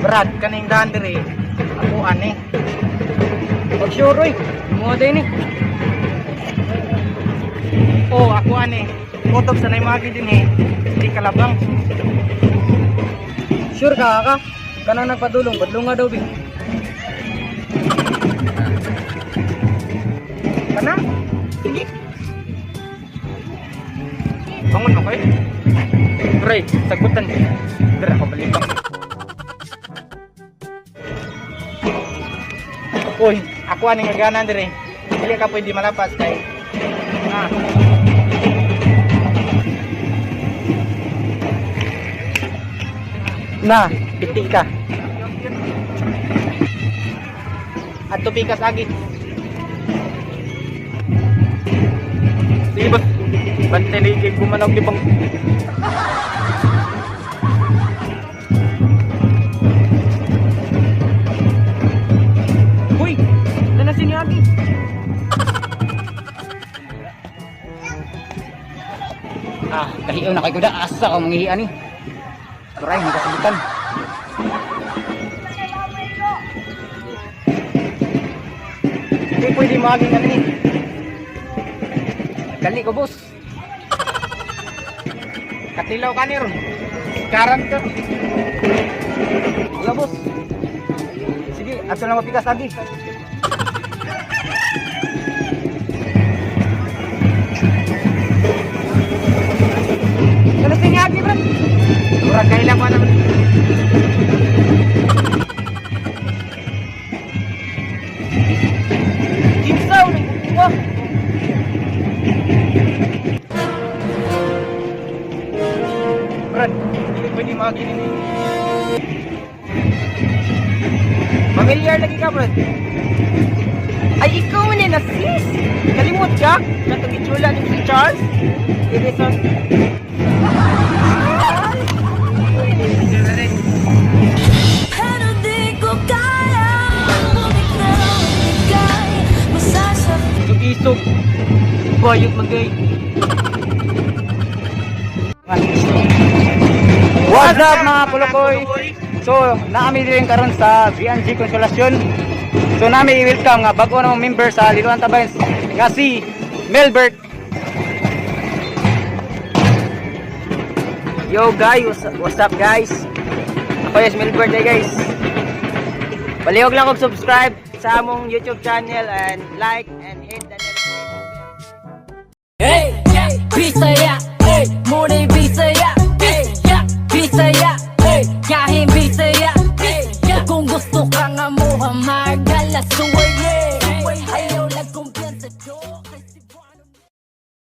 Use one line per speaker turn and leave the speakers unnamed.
Brad, kaning daan diri. Ako ani.
Pag sure oy, mo din ni.
Oh, ako ani. Kutob sa nay magi din eh. Di kalabang.
Sure ka ka? Kanang nagpadulong, badlong nga daw bi.
Kana? Sige. Bangon mo koy. Pre, sagutan. Dira ko balibang. Uy, ako ani nga ganan dire. Dili ka pwede malapas kay ah. Na, piti ka. At tupikas agi.
Sige boss. Bantay lagi kay kumanog libang.
Uy, nanasin ni Agi. Ah, kahiyo na kay kuda asa ka manghihian ni. Turay, nakasabutan.
Hindi pwede maaging ano ni.
Dali ko, boss.
Katilaw ka ni ron. Karan ka.
Wala, boss. Sige, ato lang mapikas agi. Nanasin ni Agi, bro.
Murag kailan mo naman.
Kinsaw ni kuha.
Brad, hindi pwede maaging ini.
Familiar lagi ka, bro. Ay, ikaw man na sis. Kalimot ka? Katong itsula ni si Charles. Edison.
Pero di ko kaya bumitaw. Ika'y masasaktan.
Isog-isog. Bayot magay. What's up, mga kulukoy? So, naami din karon sa VNG Consolacion. So, nami i-welcome nga bago namang member sa Liloan Tabains nga si Melbert.
Yo guys, what's up guys? Ako yung Milbert eh guys. Palihog lang kog subscribe sa among YouTube channel and like and hit the notification bell.
Hey, yeah, Bisaya, hey, Muni Bisaya, hey, yeah, Bisaya, hey, Kahin Bisaya, hey, yeah. Kung gusto ka nga mo, magala suway, yeah.